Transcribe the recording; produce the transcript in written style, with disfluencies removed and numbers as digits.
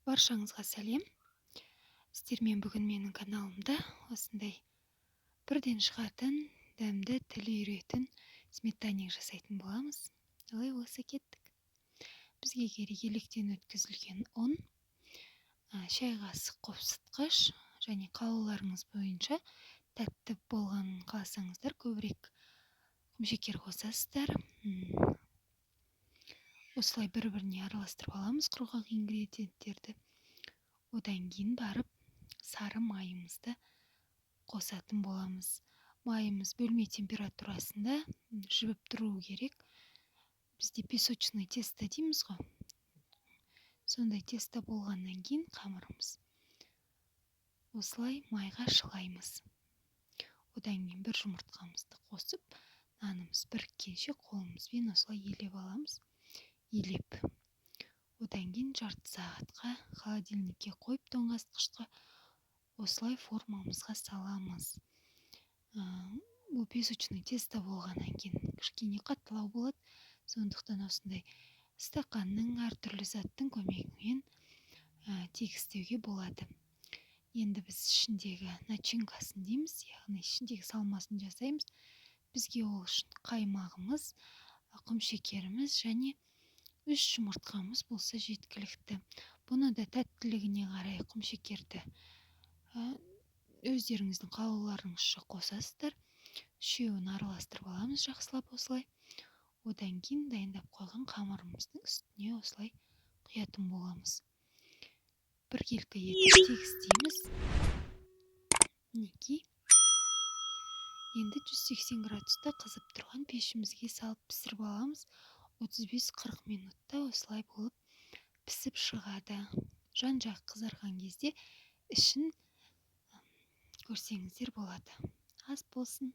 Баршаңызға сәлем! Сіздермен бүгін менің каналымда осындай бірден шығатын, дәмді, тіл үйіретін сметанник жасайтын боламыз. Олай болса, кеттік. Бізге керек: електен өткізілген ұн, шай қасық қопсытқыш және қалауларыңыз бойынша, тәтті болғанын қаласаңыздар, көбірек құмшекер қосасыздар. Осылай бір біріне араластырып аламыз құрғақ ингредиенттерді. Одан кейін барып сары майымызды қосатын боламыз. Майымыз бөлме температурасында, жібіп тұруы керек. Бізде песочный тесто дейміз ғой, сондай тесто болғаннан кейін қамырымыз, осылай майға шылаймыз. Одан кейін бір жұмыртқамызды қосып, нанымыз біріккенше қолымызбен осылай илеп аламыз. Илеп, одан кейін жарты сағатқа холодильникке қойып, тоңазытқышқа, осылай формамызға саламыз. Бұл песочный тесто болғаннан кейін кішкене қаттылау болады, сондықтан осындай стақанның, әртүрлі заттың көмегімен тегістеуге болады. Енді біз ішіндегі начинкасын дейміз, яғни ішіндегі салмасын жасаймыз. Бізге ол үшін қаймағымыз, құмшекеріміз және үш жұмыртқамыз болса, жеткілікті. Бұны да тәттілігіне қарай құмшекерді өздеріңіздің қалауларыңызша қосасыздар. Үшеуін араластырып аламыз жақсылап осылай. Одан кейін дайындап қойған қамырымыздың үстіне осылай құятын боламыз. Біркелкі етіп тегістейміз. Мінекей, енді 180 градуста қызып тұрған пешімізге салып, пісіріп аламыз. 35-40 минутта осылай болып пісіп шығады. Жан жағы қызарған кезде ішін көрсеңіздер болады. Ас болсын!